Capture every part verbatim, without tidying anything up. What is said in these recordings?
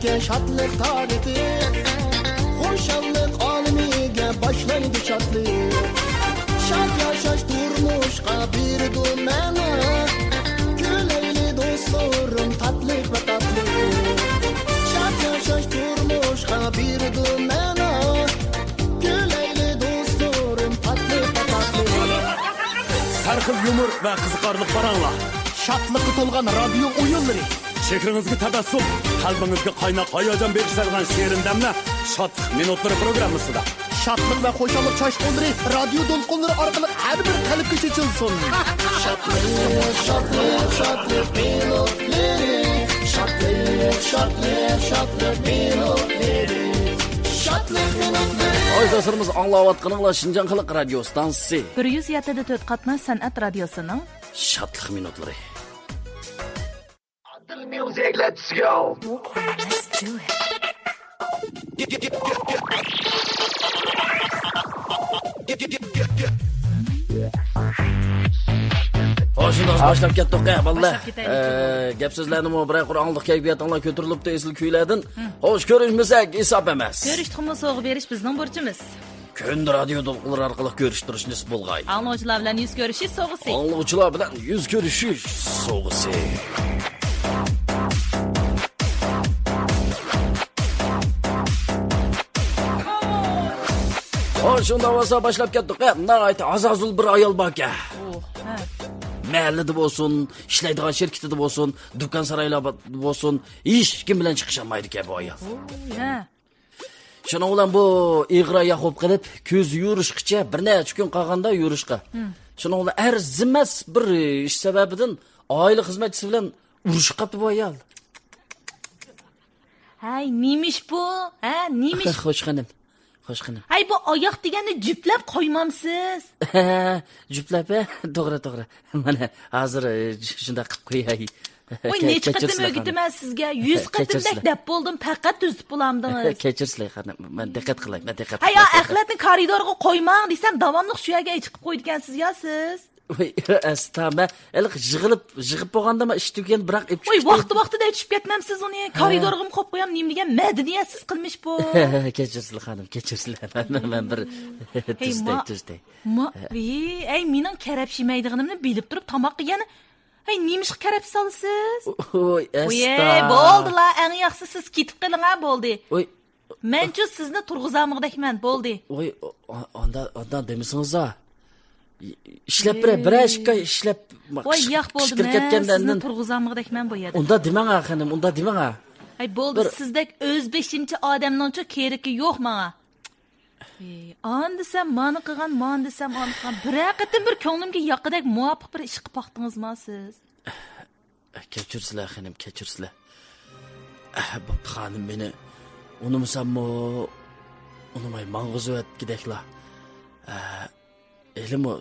شادلىق تارىخى، خۇشاللىق ئالىمىگە باشلايدۇ شادلىق. شاد ياشاش تۇرمۇشقا بېرىدۇ مەنە. كۈلەيلى دوستلىرىم تاتلىق ۋە تاتلىق. شاد ياشاش تۇرمۇشقا بېرىدۇ مەنە. كۈلەيلى دوستلىرىم تاتلىق ۋە تاتلىق. سەرخىل يۇمۇر ۋە قىزىقارلىق پاراڭلار. شادلىققا تولغان رادىيو ئويۇنلىرى. چېھرىڭىزگە تەبەسسۇم، قەلبىڭىزگە قايناق ھاياجان بېغىشلايدىغان شېرىن دەملەر شادلىق مىنۇتلىرى پروگراممىسىدا. شادلىق ۋە خۇشاللىق چاچقۇللىرى رادىيو دولقۇنلىرى ئارقىلىق ھەر بىر قەلبكە چېچىلسۇن. شادلىق، شادلىق، شادلىق مىنۇتلىرى. شادلىق، شادلىق، شادلىق مىنۇتلىرى. شادلىق مىنۇتلىرى. ئاي دوستلىرىمىز، ئاڭلاۋاتقىنىڭلار شىنجاڭ خەلق رادىيو ستانسىسى. بىر يۈز يەتتە دە تۆت قاتناش سەنئەت رادىيوسىنىڭ شادلىق مىنۇتلىرى. Adil Music, let's go. Let's do it. خوش، شۇنداق باشلاپ كەتتۇق، ئە، بالىلار. باشلاپ كەتەيلى. ئە، گەپ سۆزلەرنىمۇ بىرەر قۇر ئاڭلىق، كەيپىياتىڭلار كۆتۈرۈلۈپتۇ، ئېسىل كۈيلەردىن. خوش، كۆرۈشمىسەك ھېساب ئەمەس. كۆرۈشتۇقمۇ سوۋغا بېرىش بىزنىڭ بۇرچىمىز. كۈندە رادىيو دولقۇنلىرى ئارقىلىق كۆرۈشۈپ تۇرۇش نېسىپ بولغاي. ئاڭلىغۇچىلار بىلەن يۈز كۆرۈشۈش سوۋغىسى. ئاڭلىغۇچىلار بىلەن يۈز كۆرۈشۈش سوۋغىسى. ھو، شۇنداق بولسا باشلاپ كەتتۇق. ھە، ناھايىتى ئازازۇل بىر ئايال باركەن. ئۇ، ھە. مەھەللىدە بولسۇن، ئىشلەيدىغان شىركىتىدە بولسۇن، دۇكان سارايلاردا بولسۇن، ھېچكىم بىلەن چىقىشالمايدىكەن بۇ ئايال. ئۇ، ھە. شۇنىڭ بىلەن بۇ ئېغىر ئاياق بولۇپ قېلىپ، كۆزى يورۇشقىچە بىر نەچچە كۈن قالغاندا يورۇشقا. شۇنىڭ بىلەن ئەرزىمەس بىر ئىش سەۋەبىدىن ئائىلە خىزمەتچىسى بىلەن ئۇرۇشۇپ قاپتۇ بۇ ئايال. ھەي، نېمىش بۇ؟ ھە، نېمىش؟ خوش خانىم. خوش خانىم. ھەي، بۇ ئاياق دېگەننى جۈپلەپ قويمامسىز؟ جۈپلەپ، ھە؟ توغرا، توغرا. مانا، ھازىر، ئە، شۇنداق قىلىپ قوياي. ۋاي، نەچچە قېتىم ئۆگىتىمەن سىزگە؟ يۈز قېتىمدەك دەپ بولدۇم، پەقەت تۈزىتىپ بولامدىڭىز. كەچۈرسىلەي خانىم، مەن دىققەت قىلاي، مەن دىققەت قىلاي. ھەي، ئەخلەتنى كارىدورغا قويماڭ دېسەم، داۋاملىق شۇ يەرگە ئېچىقىپ قويىدىكەنسىز يا سىز. ۋاي، ئەستا، مەن ھېلىقى يىغىلىپ، يىغىپ بولغاندا مەن ئىش تۈگىگەندە بىراق ئېلىپ ۋاي، چىقىپ ۋاقتى ۋاقتىدا ئېچىپ كەتمەمسىز ئۇنى؟ ھە. كارىدورغىمۇ قويۇپ قويام، نېمە دېگەن مەدەنىيەتسىز قىلمىش بۇ. كەچۈرسىلە خانىم، كەچۈرسىلە. مەن، مەن بىر ھەي، تۈزىتەي، ما-، تۈزىتەي. ما-، ھە. ۋىي، ئەي، مېنىڭ كەرەپشىمەيدىغىنىمنى بىلىپ تۇرۇپ تاماققا يەنە، ھەي، نېمىشقا كەرەپشە سالىسىز؟ ۋوي، ئەستا. ۋىي، بولدىلا، ئەڭ ياخشىسى سىز كېتىپ قېلىڭ ھە، بولدى. ۋوي. مەنچۇ سىزنى تۇرغۇزالمىغۇدەكمەن، بولدى. ۋوي، ئۇ-، ئۇ-، ئاندا-، ئانداق دېمىسىڭىزلا. ئىشلەپ بىرەر، بىرەر ئىككى ئاي ئىشلەپ، ۋاي، ياق، بولدى، چىقىرىپ مەن كەتكەندە سىزنى ئاندىن تۇرغۇزالمىغۇدەكمەن بۇ يەردە. ئۇنداق دېمەڭ ھە، خېنىم، ئۇنداق دېمەڭ ھە. ھەي، بولدى، بىر سىزدەك ئۆز بېشىمچە ئادەمنىڭچۇ كېرىكى يوق ماڭا. ئى، ئانى دېسەم مانى قىلغان، مانى دېسەم ئانى قىلغان. بىرەر قېتىم بىر كۆڭلۈمگە ياققۇدەك مۇۋاپىق بىر ئىش قىلىپ باقتىڭىزما سىز؟ كەچۈرسىلە، خېنىم، كەچۈرسىلە. بوپتۇ، خانىم، مېنى ئۇنىمىساممۇ، ئۇنىماي ماڭغۇزۇۋەتكۈدەكلا. ھېلىمۇ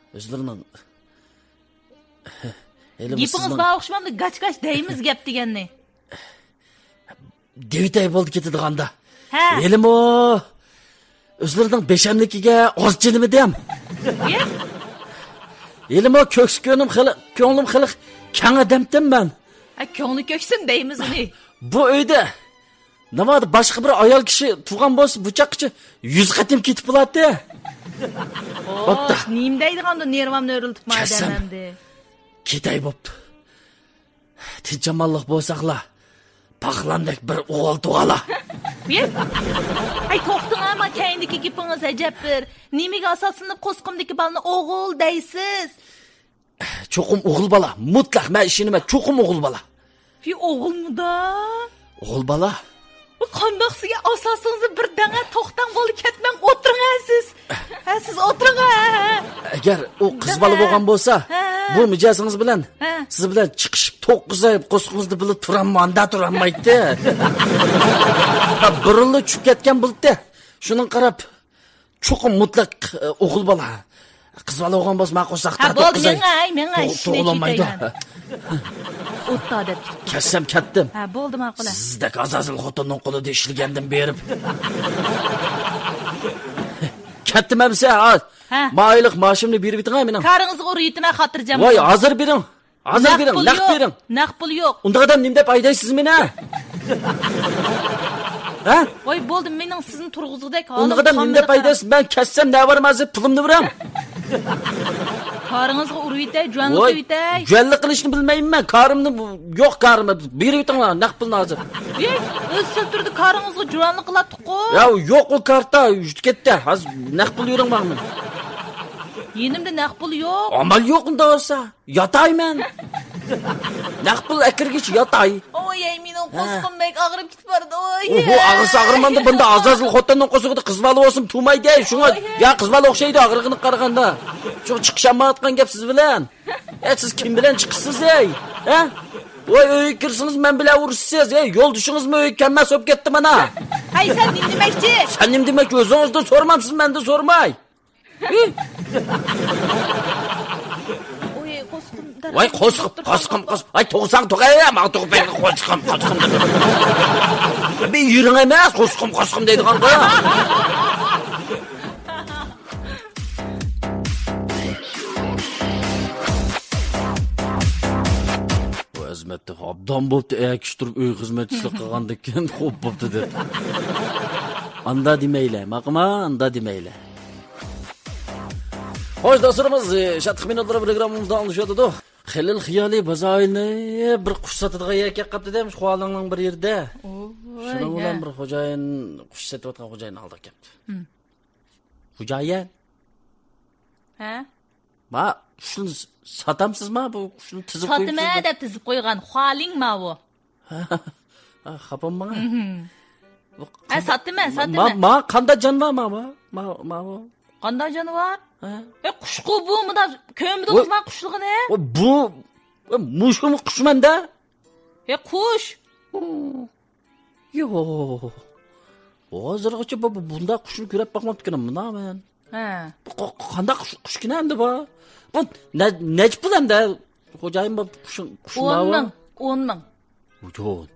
ئۆزلىرىنىڭ، ھېلىمۇ گېپىڭىز سىزنىڭ بار ئوخشىمامدۇ، گاچ-گاچ دەيمىز گەپ دېگەننى. دېۋىتەي بولدى كېتىدىغاندا. ھە. ھېلىمۇ ئۆزلىرىنىڭ بەشەملىكىگە ئاز چىدىمىدىم. يە؟ ھېلىمۇ كۆكسى كۆڭلۈم خېلى، كۆڭلۈم خېلى كەڭ ئادەمتىم مەن. ھە، كۆڭلى كۆكسۇن دەيمىز ئۇنى. بۇ ئۆيدە نېمادا باشقا بىر ئايال كىشى تۇرغان بولسا، بۇ چاغقىچە يۈز قېتىم كېتىپ بولاتتى. خوش، بوپتۇ. نېمە دەيدىغاندۇ، نېرۋامنى ئۆرۈلتۈپ ماڭا دەمەمدى. كەتسەم كېتەي بوپتۇ. تىنچ-ئامانلىق بولساقلا، پاقلاندەك بىر ئوغۇل تۇغالا. ۋىي؟ ھەي، توختىڭا، ما كەينىدىكى گېپىڭىز ئەجەب بىر. نېمىگە ئاساسلىنىپ قورسىقىمدىكى بالىنى ئوغۇل دەيسىز؟ چوقۇم ئوغۇل بالا، مۇتلەق، مەن ئىشىنىمەن، چوقۇم ئوغۇل بالا. ۋىي، ئوغۇلمۇدا؟ ئوغۇل بالا. بۇ قانداق سىزگە ئاساسىڭىزنى بىر دەڭە توختاڭ بولدى، كەتمەڭ ئولتۇرۇڭ ھە سىز. ھە، سىز ئولتۇرۇڭ ھە. ئەگەر ئۇ قىز بالا بولغان بولسا، ھە، بۇ مىجەزىڭىز بىلەن، ھە، سىز بىلەن چىقىشىپ توققۇز ئاي قورسىقىڭىزدا بىللە تۇراممۇ، ئاندا تۇرالمايتتى. ھە، بۇرۇنلا چۈشۈپ كەتكەن بولاتتى. شۇنىڭغا قاراپ، چوقۇم مۇتلەق، ئە، ئوغۇل بالا. قىز بالا بولغان بولسا، مانا قورساقتا ھە، بولدى، توققۇز ئاي مېڭە، ھەي، مېڭە، تۇغ-، ئىشىمنى تۇغۇلالمايدۇ. كېتەي مەن. ئوتتا دەپ. كەتسەم كەتتىم. ھە، بولدى، ماقۇل. سىزدەك ئازازىل خوتۇننىڭ قولىدا ئىشلىگەندىن بېرىپ. كەتتىم ئەمسە، ھە. ھە. ما ئايلىق مائاشىمنى بېرىۋېتىڭ ھە مېنىڭ. كارىڭىزغا ئۇرۇۋېتىمەن خاتىرجەم بولۇڭ. ۋاي، ھازىر بېرىڭ. ھازىر بېرىڭ، نەق بېرىڭ. نەق پۇل يوق. ئۇنداق ئادەم نېمە دەپ ھەيدەيسىز مېنى؟ ھە؟ ۋاي، بولدى، مېنىڭ سىزنى تۇرغۇزغۇدەك ھالىم قالمىدى. ئۇندىغىدەم نېمە دەپ ئايدايسىز؟ مەن كەتسەم نە بار ھازىر، پۇلۇمنى بېرەم. كارىڭىزغا ئۇرۇۋېتەي، جۇۋانلىق قىلىۋېتەي. جۇۋانلىق قىلىشنى بىلمەيمەن مەن. كارىمنى، يوق كارىم. بېرىۋېتىڭلار نەق پۇلنى ھازىر. ۋاي، ئۆز سەل تۇردى، كارىڭىزغا جۇۋانلىق قىلاتتۇققۇ. يا، يوق ئۇ كارتا، ئۆچۈپ كەتتى. ھازىر نەق پۇل بېرىڭ ماڭا. يېنىمدا نەق پۇل يوق. ئامال يوق ئۇنداق بولسا. ياتاي مەن. نەق پۇل ئەكىرگىچە ياتاي. ئوي، ئەي، مېنىڭ ھە. قورسىقىم بەك ئاغرىپ كېتىپ بارىدۇ، ئوي. ئوھو، ئاغرىسا ئاغرىمامدۇ، بۇندا ئاز-ئازلا خوتۇننىڭ قورسىقىدا قىز بالا بولسا تۇمايدۇ، شۇڭا. ئوي. يا، قىز بالا ئوخشايدۇ ئاغرىقىنى قارىغاندا. شۇڭا چىقىشالمايۋاتقان گەپ سىز بىلەن. ئە، سىز كىم بىلەن چىقىسىز، ئەي؟ ھە؟ ۋاي، ئۆيگە كىرسىڭىز مەن بىلەن ئۇرۇشىسىز، ئەي، يولدىشىڭىزمۇ ئۆيگە كەلمەس بولۇپ كەتتى مانا. ھەي، سەن نېمە دېمەكچى؟ سەن نېمە دېمەكچى؟ ئۆزىڭىزدىن سورىمامسىز، مەندىن سورىماي. ھى؟ ئوي، قورسىقىم دەرھال ۋاي، قورسىقىم، قورسىقىم، قورسىقىم. ۋاي، تۇغساڭ تۇغاي، ماڭا تۇغۇپ بەرگىن، قورسىقىم، قورسىقىم دەپ. بىر يۈرۈڭ ئەمەس، قورسىقىم، قورسىقىم دەيدىغانغۇ. بۇ ئەزمەتتە ئابدان بوپتۇ، ئەكىشتۈرۈپ ئۆي خىزمەتچىلىك قىلغاندىن كېيىن خوپ بوپتۇ دەپ. ئاندا دېمەيلى، ماقۇلما، ئاندا دېمەيلى. خوش، دوستلىرىمىز، شادلىق مىنۇتلىرى پروگراممىمىزدا ئاڭلىشىۋاتىدۇ. خېلىل خىيالىي بازاينى بىر قۇش ساتىدىغان يەرگە قاپتۇ دەيمىش، خۇالىڭنىڭ بىر يېرىدە. ئوي، شۇنىڭ بىلەن ھە. بىر خوجايىن، قۇش سېتىۋاتقان خوجايىن ئالدىغا كەپتۇ. ھىم. خوجايىن. ھە؟ ما، قۇشنى س-، ساتامسىز ما؟ بۇ قۇشنى تىزىپ قويۇپسىز ساتىمەن ما؟ دەپ تىزىپ قويغان. خۇالىڭ ماۋۇ. ھا، خاپا بولماڭ. مھم. بۇ ھە، قاندا-، ساتىمەن، ما، ساتىمەن. ما، قاندا جان بار، ما، ما، ما، ما، بۇ. قاندا جانىۋار؟ ھە. ئە، قۇشقۇ بۇ، مۇندا كۆرمىدىڭىزما قۇشلۇقىنى؟ ئۇ، بۇ، ئۇ، مۇشۇمۇ قۇشمەندە؟ ئە، قۇش. يوق. ھازىرغىچە بۇ، بۇ، بۇنداق قۇشنى كۆرۈپ باقماپتىكەنمەن مۇنا مەن. ھە. بۇ ق-، ق-، قانداق قۇش، قۇشكىنە ئەمدى بۇ؟ بۇ نە-، نەچچە پۇل ئەمدى؟ خوجايىن، بۇ قۇشۇڭ، قۇشۇڭ ئون مىڭ، ئون مىڭ. ئۇجۇن.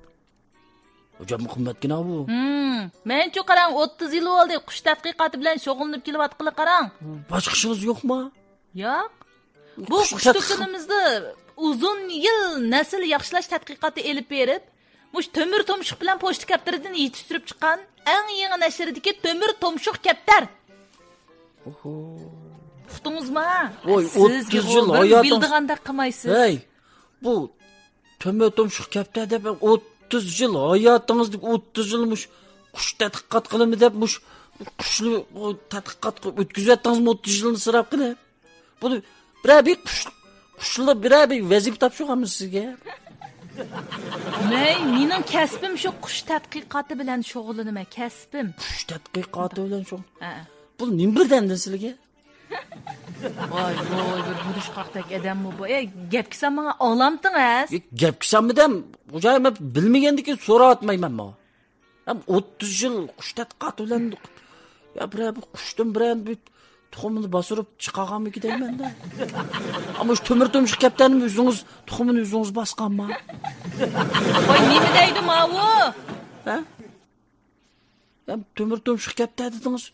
ئۇجۇن قىممەتكىنە بۇ. ھىم، مەنچۇ قاراڭ، ئوتتۇز يىل بولدى قۇش تەتقىقاتى بىلەن شۇغۇللىنىپ كېلىۋاتقىلى قاراڭ. باشقا ئىشىڭىز يوقما؟ ياق. بۇ قۇش قۇش تەتقىق- دۇكىنىمىزدا ئۇزۇن يىل نەسىل ياخشىلاش تەتقىقاتى ئېلىپ بېرىپ، مۇشۇ تۆمۈر تۇمشۇق بىلەن پوچتا كەپتىرىدىن يېتىشتۈرۈپ چىققان ئەڭ يېڭى نەشردىكى تۆمۈر تۇمشۇق كەپتەر. ئوھو. ئۇقتىڭىزما؟ ۋاي، سىزگە ئوتتۇز يىل ئۇ بىر ھاياتىڭىز. بىلىدىغاندەك قىلمايسىز. ھەي، بۇ تۆمۈر تۇمشۇق كەپتەر دەپ، ئوتتۇز يىل ھاياتىڭىزدىكى ئوتتۇز يىل مۇش قۇش تەتقىقات قىلىمەن دەپ، مۇش قۇشنى تەتقىقات قىلىپ ئۆتكۈزۈۋەتتىڭىزمۇ ئوتتۇز يىلنى ئىسراپ قىلىپ؟ بۇنى بىرەر بىر قۇش، قۇشلا بىرەر بىر ۋەزىپە تاپشۇرغانمۇ سىزگە؟ مەي، مېنىڭ كەسپىم شۇ قۇش تەتقىقاتى بىلەن شۇغۇللىنىمەن، كەسپىم. قۇش تەتقىقاتى بىلەن شۇ-، ھە. بۇ نېمە بىردەمدىن سىلىگە؟ ۋاي، ۋاي، بىر بۇرۇشقاقتەك ئادەممۇ بۇ. ئەي، گەپكە سالمىغان ئالامتىڭ ئەس. يا، گەپكە سالمىدىم. خوجايىن، مەن بىلمىگەندىكىن سوراۋاتمايمەنمۇ. ھەم ئوتتۇز يىل قۇش تەتقىقاتى بىلەن، يا، بىرەر بىر قۇشتىن بىرەر بىر تۇخۇمنى باستۇرۇپ چىقارغانمىكىن دەيمەن-دە. ئەمما شۇ تۆمۈر تۇمشۇق كەپتەرنىمۇ ئۆزىڭىز، تۇخۇمىنى ئۆزىڭىز باسقانما؟ ۋاي، نېمە دەيدۇ ماۋۇ؟ ھە؟ يا، تۆمۈر تۇمشۇق كەپتەر دېدىڭىز.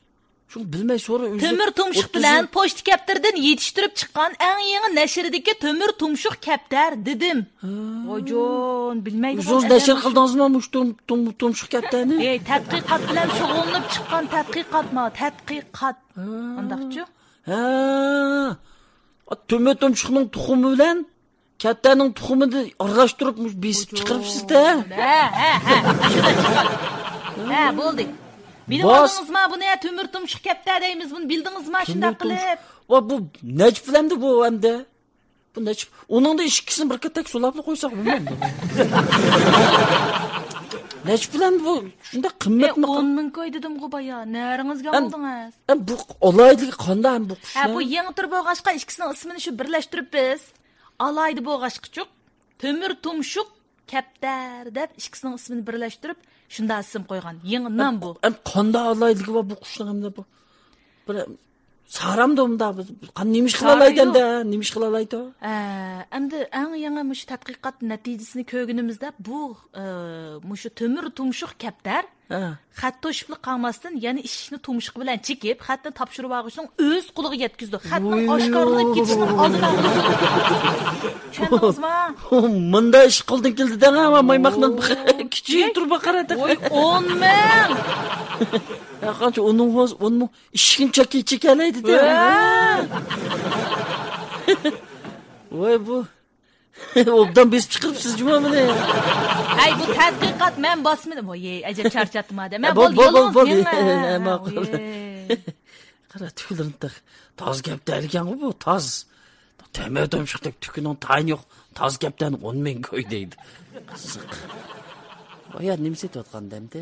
شۇنى بىلمەي سورا ئۆزى تۆمۈر تۇمشۇق ئوتتۇز بىلەن يىل پوچتا كەپتىرىدىن يېتىشتۈرۈپ چىققان ئەڭ يېڭى نەشردىكى تۆمۈر تۇمشۇق كەپتەر دېدىم. ھا. ۋاجون، بىلمەيدىغان ئۆزىڭىز ئادەم نەشر شۇ. قىلدىڭىزمۇ مۇشۇ تۇم-، تۇم-، تۇمشۇق كەپتەرنى؟ ئەي، تەتقىقات بىلەن شۇغۇللىنىپ چىققان تەتقىقاتما، تەتقىقات. ھا. ئانداقچۇ؟ ھا. تۆمۈر تۇمشۇقنىڭ تۇخۇمى بىلەن كەپتەرنىڭ تۇخۇمىنى ئارىلاشتۇرۇپ مۇشۇ بېسىپ چىقىرىپسىز-دە. ھە، ھە، ھە. شۇنداق چىققان. ھە، بولدى. بىلىۋالدىڭىزما بۇنى؟ تۆمۈر تۇمشۇق كەپتەر دەيمىز بۇنى. بىلدىڭىزما شۇنداق قىلىپ؟ ۋا، بۇ نەچچە پۇل ئەمدى بۇ ئەمدى؟ بۇ نەچچە؟ ئۇنىڭدا ئىككىسىنى بىر كاتەك سولاپلا قويساق بولمامدۇ؟ نەچچە پۇل ئەمدى بۇ؟ شۇنداق قىممەتمۇ؟ ئون مىڭ كوي دېدىمغۇ بايا. نەرىڭىزگە ئالدىڭىز؟ ئەم، بۇ ئالاھىدىلىكى قانداق ئەم بۇ قۇشنىڭ؟ ھە، بۇ يېڭى تۈر بولغاچقا ئىككىسىنىڭ ئىسمىنى شۇ بىرلەشتۈرۈپ بىز. ئالاھىدە بولغاچقىچۇق، تۆمۈر تۇمشۇق كەپتەر دەپ ئىككىسىنىڭ ئىسمىنى بىرلەشتۈرۈپ، شۇنداق ئىسىم قويغان. يېڭى نام بۇ. ئەم، قانداق ئالاھىدىلىكى بار بۇ قۇشنىڭ ئەمدى بۇ؟ بىر، سارامدۇ ئۇندا؟ قان نېمە ئىش قىلالايدۇ ئەمدى؟ نېمە ئىش قىلالايدۇ؟ ئە، ئەمدى ئەڭ يېڭى مۇشۇ تەتقىقات نەتىجىسىنى كۆرگىنىمىزدە، بۇ، ئە، مۇشۇ تۆمۈر تۇمشۇق كەپتەر ھە. خەت توشۇپلا قالماستىن، يەنە ئىشىكنى تۇمشۇقى بىلەن چېكىپ، خەتنى تاپشۇرۇۋالغۇچىنىڭ ئۆز قولىغا يەتكۈزىدۇ. خەتنىڭ ئاشكارىلىنىپ كېتىشىنىڭ ئالدىنى ئالىدۇ. چۈشەندىڭىزمۇ؟ مۇنداق ئىش قولدىن كېلىدۇ دەڭ، مايماقنىڭ كۈچى تۇرۇپ قارا. ۋوي، ئون مىڭ! ھە، قانچە؟ ئون مىڭ، ئون مىڭ. ئىشىكنى چاكى چېكەلەيدىدە. ۋاي، بۇ ئوبدان بېسىپ چىقىرىپسىز جۇما مېنى. ھەي، بۇ تەتقىقات، مەن باسمىدىم. ۋوي، ئەجەب چارچاتتىم ھە. مەن بول، بول، بول، بول. ماقۇل. قارا، تۈكلىرىنى تېخى تاز كەپتەر ئىكەنغۇ بۇ، تاز. تۆمۈر تۇمشۇقتەك تۈكىنىڭ تايىنى يوق. تاز كەپتەرنى ئون مىڭ كوي دەيدۇ. قىزىق. بايا نېمە سېتىۋاتقان دەمدە؟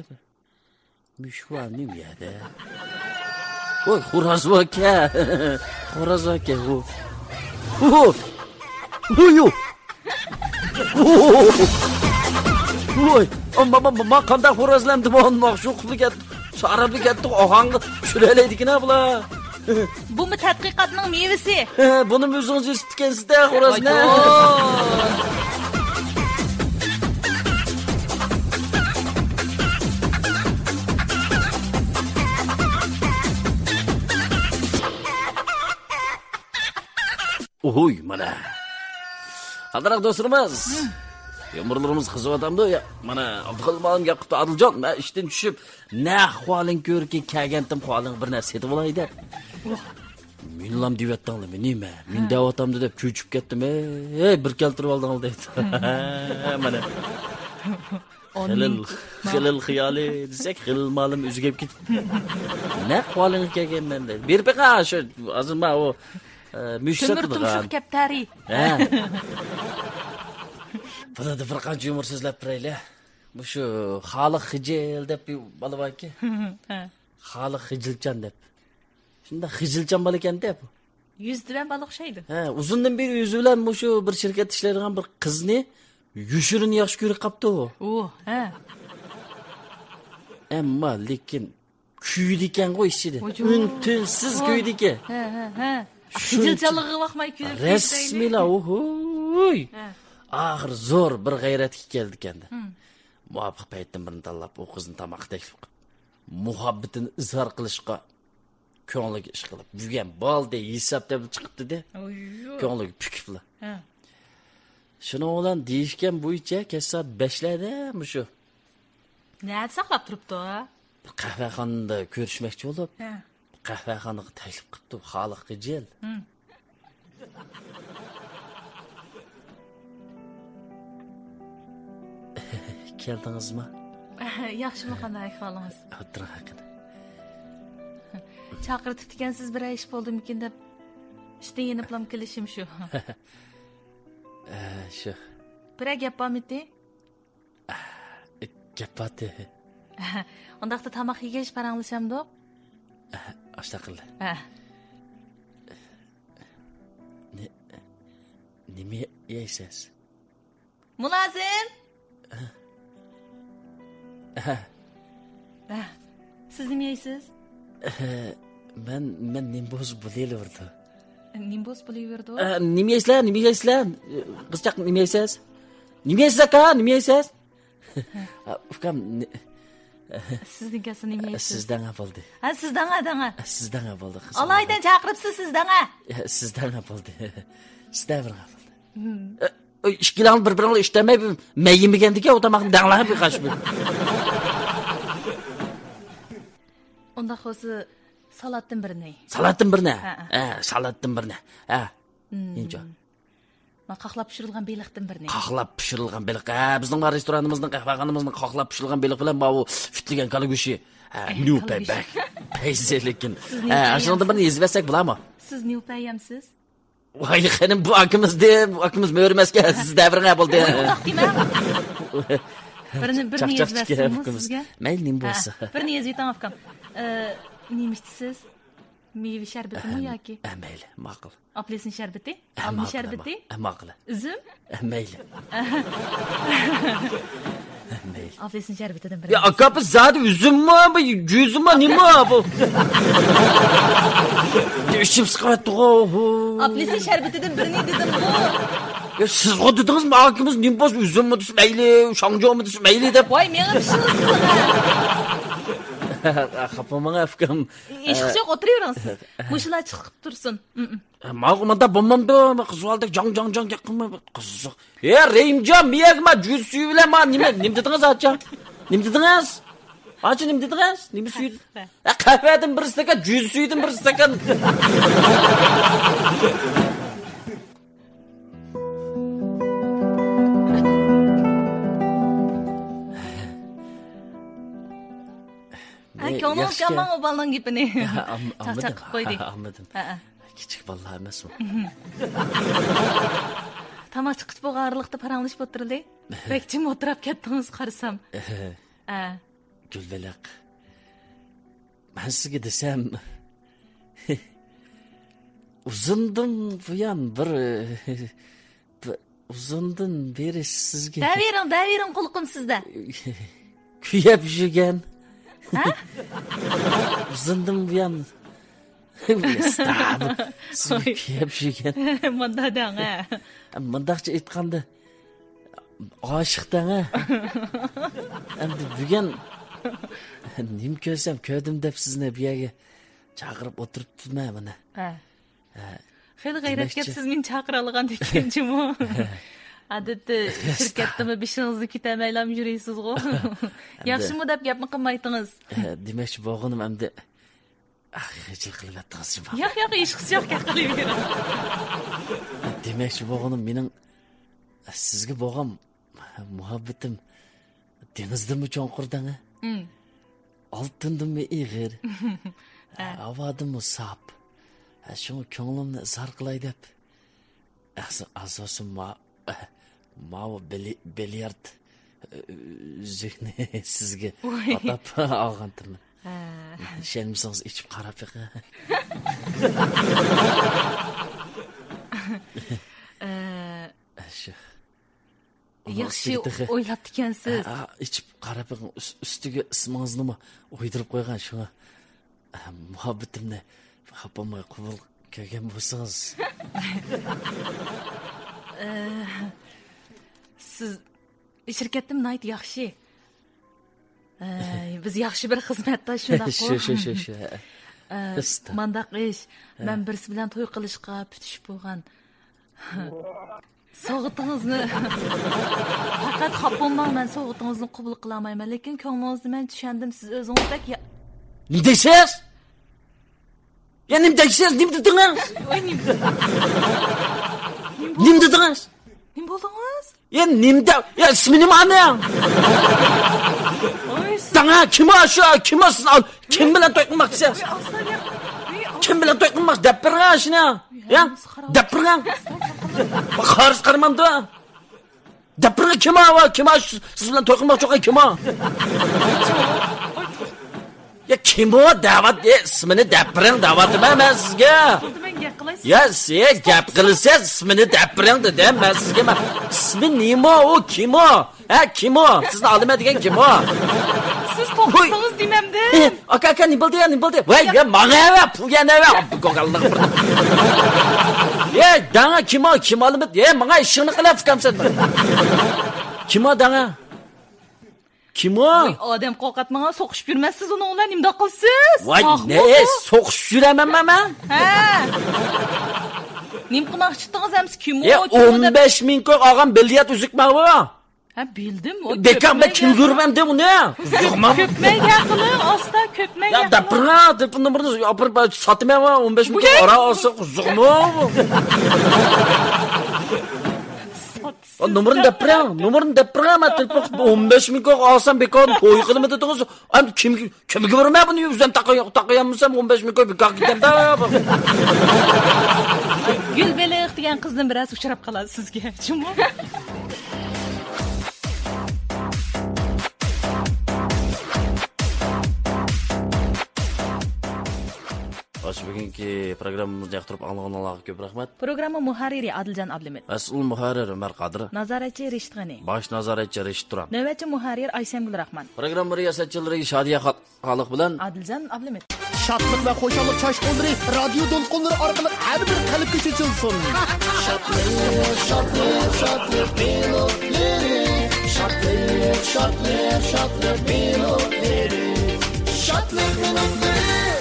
مۈشۈك بار نېمە يەردە؟ ۋاي، خوراز باركەن. خوراز باركەن، ۋۇ. ۋۇ. ۋۇ، يۇ. ۋۇ. ۋاي، ئا، ما، ما، ما، ما، قانداق خورازلامدى بۇ؟ ماخشۇقلۇق كەتتى. شارابلىق كەتتى. ئاھاڭغا چۈشۈرەلەيدىكىن ھە بۇلار. بۇمۇ تەتقىقاتنىڭ مېۋىسى. ھە، بۇنىمۇ ئۆزىڭىز ئۆستۈرگەنسىز-دە، خورازنى. ئوھۇي، مانا. قانداق دوستلىرىمىز؟ يۇمۇرلىرىمىز قىزىۋاتامدۇ؟ يا، مانا، ئابدۇخالىق مۇئەللىم گەپ قىپتۇ، ئادىلجان، مەن ئىشتىن چۈشۈپ، نەق خۇالىڭ كۆركى كەلگەنتىم، خۇالىڭ بىر نەرسە سېتىۋالاي دەپ. مېنىلا دەۋەتتىڭلارمۇ نېمە؟ مەن دەۋاتامدۇ دەپ چۆچۈپ كەتتىم. ھەي، بىر كەلتۈرۈۋالدىڭلار دەيدۇ. مانا. خېلىل، خېلىل خىيالى دېسەك، خېلىل مالىم ئۆزگەپ كېتىپ. نەق خۇالىڭغا كەلگەنمەن دەيدۇ. بېرىپ بېقىڭ، شۇ ھازىر ما ئۇ، ئە، مۈشۈك ساتىدىغان. تۆمۈر تۇمشۇق كەپتەرى. ھە. بۇلاردا بىر قانچە يۇمۇر سۆزلەپ بېرەيلى. مۇشۇ خالىق خىجىل دەپ بىر بالا باركەن. ھە. خالىق خىجىلچان دەپ. شۇنداق خىجىلچان بالا ئىكەن-دە بۇ. يۈزى تۆۋەن بالا ئوخشايدۇ. ھە، ئۇزۇندىن بېرى ئۆزى بىلەن مۇشۇ بىر شىركەتتە ئىشلەيدىغان بىر قىزنى يوشۇرۇن ياخشى كۆرۈپ قاپتۇ. ئۇ، ھە. ئەمما لېكىن كۆيىدىكەنغۇ ئىچىدە. ۋاجۇ. ئۈن-تىنسىز كۆيىدىكەن. ھە، ھە، ھە. شۇنچە خىجىلچانلىقىغا باقماي كۆيۈپ رەسمىيلا، ئوھۇي. ھە. ئاخىر زور بىر غەيرەتكە كەلدىكەن-دە. ھىم. مۇۋاپىق پەيتتىن بىرنى تاللاپ، ئۇ قىزنى تاماققا تەكلىپ قىلىپ، مۇھەببىتىنى ئىزھار قىلىشقا كۆڭلىگە ئىش قىلىپ، بۈگۈن بولدى، ھېساب تېپىلىپ چىقىپتۇ-دە. ئوييۇ. كۆڭلىگە پۈكۈپلا. ھە. شۇنىڭ بىلەن دېيىشكەن بويىچە كەچ سائەت بەشلەردە مۇشۇ. نەدە ساقلاپ تۇرۇپتۇ؟ بىر قەھۋەخانىدا كۆرۈشمەكچى بولۇپ، ھە. قەھۋەخانىغا تەكلىپ قىپتۇ، خالىق خىجىل. ھىم. كەلدىڭىزمۇ؟ ياخشىمۇ، قانداق ئەھۋالىڭىز؟ ئولتۇرۇڭ ھەققىدە. چاقىرتىپتىكەنسىز، بىرەر ئىش بولدىمىكىن دەپ، ئىشتىن يېنىپلام كېلىشىم شۇ. ئە، شۇ. بىرەر گەپ بارمىتى؟ گەپ بارتى. ئۇنداقتا تاماق يېگەچ پاراڭلىشامدۇق؟ ئاشتاق قىلدى. ھە. نېمە يەيسىز؟ مۇلازىم! ھە. سىز نېمە يەيسىز؟ مەن، مەن نېمە بولسا بولۇۋېرىدۇ. نېمە بولسا بولۇۋېرىدۇ؟ نېمە يەيسىلەر، نېمە يەيسىلەر؟ قىزچاق، نېمە يەيسىز؟ نېمە يەيسىز، ئاكا، نېمە يەيسىز؟ ئۇكام، سىزنىڭكى نېمە يەيسىز؟ سىز دەڭە بولدى. ھە، سىز دەڭە، دەڭە. سىز دەڭە بولدى، قىز. ئالايدىن چاقىرىپسىز، سىز دەڭە. سىز دەڭە بولدى. سىز دەۋرىڭە بولدى. ئىككىلەڭ بىر بىرىڭلار ئىشتەمەي، مەن يېمىگەندىكىن ئۇ تاماقنى دەڭلار بىر قاش بىر. ئۇنداق بولسا، سالاتتىن بىرنى. سالاتتىن بىرنى؟ ھە، ھە. ھە، سالاتتىن بىرنى. ھە. نېمىچۇ؟ مانا قاقلاپ پىشۇرۇلغان بېلىقتىن بىرنى. قاقلاپ پىشۇرۇلغان بېلىق. ھە، بىزنىڭ بار رېستورانىمىزنىڭ، قەھۋەخانىمىزنىڭ قاقلاپ پىشۇرۇلغان بېلىق بىلەن ماۋۇ پۈتلىگەن كالا گۆشى. ھە، نۇپەي بەك پەيزى لېكىن. ھە، ئاشۇنىڭدىن بىرنى يېزىۋەتسەك بولامۇ؟ سىز نۇپەي يەمسىز؟ ۋاي خېنىم، بۇ ئاكىمىزدى، بۇ ئاكىمىز مۆرىمەسكەن، سىز دەۋرىڭە بولدى. ئۇنداق دېمەڭ. بىرنى، بىرنى يېزىۋەتسىڭىز سىزگە. مەيلى، نېمە بولسا. بىرنى يېزىۋېتىڭ ئۇكام. نېمە ئىچىسىز؟ مېۋە شەربىتىمۇ ياكى؟ ھە، مەيلى، ماقۇل. ئاپېلسىن شەربىتى؟ ئالما شەربىتى؟ ھە، ماقۇل. ئۈزۈم؟ ھە، مەيلى. ئاپېلسىن شەربىتىدىن بىرنى. يا ئاكا، بىز زادى ئۈزۈممۇ، بۇ جۈزىمۇ، نېمە بۇ؟ ئىچىم سىقىۋەتتىغۇ. ئاپېلسىن شەربىتىدىن بىرنى دېدىمغۇ. يا سىزغۇ دېدىڭىزمۇ، ئاكىمىز نېمە بولسا، ئۈزۈممۇ دېسە مەيلى، شاڭجۇمۇ دېسە مەيلى دەپ. ۋاي، مېڭە پىشىڭىز قىلغان. خاپا بولماڭ ئاكام. ھېچقىسى يوق، ئولتۇرۇۋېرىڭ سىز. مۇشۇلار چىقىپ تۇرسۇن. ماغۇ مۇنداق بولمامدۇ، قىزۋالدى جاڭ جاڭ جاڭ گەپ قىلما، قىزىق. ھە، رەھىمجان، مېيەگە ما جۈز سۈيى بىلەن ما نېمە، نېمە دېدىڭىز ئاچا؟ نېمە دېدىڭىز؟ ئاچا، نېمە دېدىڭىز؟ نېمە سۈيى؟ ھە، قەھۋەدىن بىر ئىستاكان، جۈز سۈيىدىن بىر ئىستاكان. ھە، كۆڭلىڭىز كەلمەڭ ئۇ بالىنىڭ گېپىنى. چاقچاق قىلىپ قويدى. ئاڭلىدىم. ھە، ھە. كىچىك بالىلار ئەمەسمۇ؟ تاماق چىقىش بولغان ئارىلىقتا پاراڭلىشىپ ئولتۇردى. بەك جىم ئولتۇراپ كەتتىڭىز قارىسام. ھە. گۈلبېلىق. مەن سىزگە دېسەم، ئۇزۇندىن بۇيان بىر، بىر ئۇزۇندىن بېرى سىزگە دەۋېرىڭ، دەۋېرىڭ، قۇلىقىم سىزدە. كۆيۈپ يۈرگەن. ھە؟ ئۇزۇندىن بۇيان. ئەستەغپۇرۇللا. سىزگە كۆيۈپ يۈرگەن. مۇنداق دەڭ، ھە. مۇنداقچە ئېيتقاندا، ئاشىق دەڭ، ھە. ئەمدى بۈگۈن نېمە كۆرسەم كۆردۈم دەپ سىزنى بۇ يەرگە چاقىرىپ ئولتۇرۇپتىمەن مانا. ھە. ھە. خېلى غەيرەتكەپ دېمەكچى. سىز مېنى چاقىرالىغاندىكىن جۇمۇ. ئادەتتە شىركەتتىمۇ بېشىڭىزنى كۆتەرمەيلا يۈرىسىزغۇ. ئەمدى ياخشىمۇ دەپ گەپمۇ قىلمايتىڭىز. ھە، دېمەكچى بولغىنىم ئەمدى، ئاھ، خىجىل قىلىۋەتتىڭىز جۇمۇ. ياق، ياق، ھېچقىسى يوق، گەپ قىلىۋېرىڭ. دېمەكچى بولغىنىم مېنىڭ سىزگە بولغان مۇھەببىتىم دېڭىزدىنمۇ چوڭقۇر دەڭە. ئالتۇندىنمۇ ئېغىر. ھە. ھاۋادىنمۇ ساپ. ھە، شۇڭا كۆڭلۈمنى ئىزھار قىلاي دەپ. ئاز، ئاز بولسۇن ما-، ماۋۇ بىلي-، بىليارد ئۈزۈكنى سىزگە ئاتاپ ئالغانتىمەن. ھە. ئىشەنمىسىڭىز ئېچىپ قاراپ بېقىڭ. ئە، شۇ. ياخشى ئۈستىگە تېخى ئويلاپتىكەنسىز. ھە، ئىچىپ قاراپ بېقىڭ، ئۈس-، ئۈستىگە ئىسمىڭىزنىمۇ ئويدۇرۇپ قويغان شۇڭا. ھە، مۇھەببىتىمنى خاپا بولماي قوبۇل كۆرگەن بولسىڭىز. ئە، سىز شىركەتتىمۇ ناھايىتى ياخشى. ئە، بىز ياخشى بىر خىزمەتداش، شۇنداققۇ؟ شۇ، شۇ، شۇ، شۇ. ئە، مانداق ئىش. مەن بىرسى بىلەن توي قىلىشقا پۈتۈشۈپ بولغان. سوۋغىتىڭىزنى، پەقەت خاپا بولماڭ، مەن سوۋغىتىڭىزنى قوبۇل قىلالمايمەن، لېكىن كۆڭلىڭىزنى مەن چۈشەندىم، سىز ئۆزىڭىزدەك يا- نېمە دەيسىز؟ يا نېمە دەيسىز؟ نېمە دېدىڭىز؟ ۋاي، نېمە؟ نېمە دېدىڭىز؟ نېمە بولدىڭىز؟ يا نېمە دە-، يا ئىسمى نېمە ئانىڭ؟ ۋاي، سىز دەڭە، كىم ئۇ شۇ؟ كىم ئۇ سىز؟ كىم بىلەن توي قىلماقچىسىز؟ ۋاي، ئاستاغپىرۇللا. ۋاي، كىم بىلەن توي قىلماق؟ دەپ بېرىڭ شۇنى. يا، دەپ بېرىڭ. قارىسى قارىمامدۇ؟ دەپ بېرىڭ، كىم ئۇ؟ كىم ئۇ سىز بىلەن توي قىلماقچى بولغان كىم ئۇ؟ يا، كىم ئۇ دەۋات-، ئە، ئىسمىنى دەپ بېرىڭ دەۋاتىمەن مەن سىزگە. يا، سىز گەپ قىلىسىز، ئىسمىنى دەپ بېرىڭ دېدىم مەن سىزگە. مەن، ئىسمى نېمە ئۇ، كىم ئۇ؟ ھە، كىم ئۇ؟ سىزنى ئالىمەن دېگەن كىم ئۇ؟ سىز توختىسىڭىز دېمەمدىم. ئاكا، ئاكا، نېمە بولدى يا، نېمە بولدى؟ ۋاي، يا، ماڭا ئەۋە، پۇ يەنە ئەۋە، ئابدۇكوكاللىق بىر. يا، دەڭە، كىم ئۇ؟ كىم ئالىمەن؟ يا، ماڭا ئىشىڭنى قىلە، ئۇكام سەن. كىم ئۇ دەڭە؟ كىم ئۇ؟ ۋاي، ئادەم قورقۇتماڭ، سوقۇشۇپ يۈرمەسسىز ئۇنىڭ بىلەن، نېمىنداق قىلىسىز؟ ۋاي، نېمە، سوقۇشۇپ يۈرەمەنمۇ مەن؟ ھە. نېمە قىلماقچى ئىدىڭىز ئەمىسە؟ كىم ئۇ؟ يا، كىم ئۇ دەپ؟ ئون بەش مىڭ كوي ئالغان بىليارد ئۈزۈك ماۋۇ. ھە، بىلدىم. بىكار، مەن كىمگە ئۇرىمەن دەپ ئۇنى. زۇغمان. كۆپمەي گەپ قىلىڭ، ئاستا، كۆپمەي گەپ قىلىڭ. يا، دەپ بېرىڭ، تېلېفون نومۇرىنى ئاپىرىپ ساتىمەن، ئون بەش مىڭ كوي ئارا ئالسا، زۇغما. نومۇرنى دەپ بېرىڭ، نومۇرنى دەپ بېرىڭ، مەن تېلېفون قىلىپ ئون بەش مىڭ كوي ئالسام بىكار توي قىلىمەن دېدىڭىز. ئەمدى كىم، كىمگە بېرىمەن بۇنى؟ ئۆزۈم تاقىيالمىسام ئون بەش مىڭ كوي بىكار كېتەمدۇ. گۈلبېلىق دېگەن قىزدىن بىرەرسى ئۇچراپ قالار سىزگە، جۇمۇ. ئاشۇ بۈگۈنكى پروگراممىمىزنى ياقتۇرۇپ ئاڭلىغىنىڭلارغا كۆپ رەھمەت. پروگرامما مۇھەررىرى ئادىلجان ئابلىمىت. مەسئۇل مۇھەررىر ئۆمەر قادىر. نازارەتچى رېشىت غېنى. باش نازارەتچى رېشىت تۇران. نۆۋەتچى مۇھەررىر ئايسەمگۈل راخمان. پروگرامما رىياسەتچىلىرى شادىيە خا-، خالىق بىلەن ئادىلجان ئابلىمىت. شادلىق ۋە خۇشاللىق چاچقۇللىرى رادىيو دولقۇنلىرى ئارقىلىق ھەر بىر قەلبكە چېچىلسۇن. شادلىق، شادلىق، شادلىق مېلودىيەلىرى. شادلىق، شادلىق، شادلىق مېلودىيەلىرى. شادلىق مېلودىيەلىرى.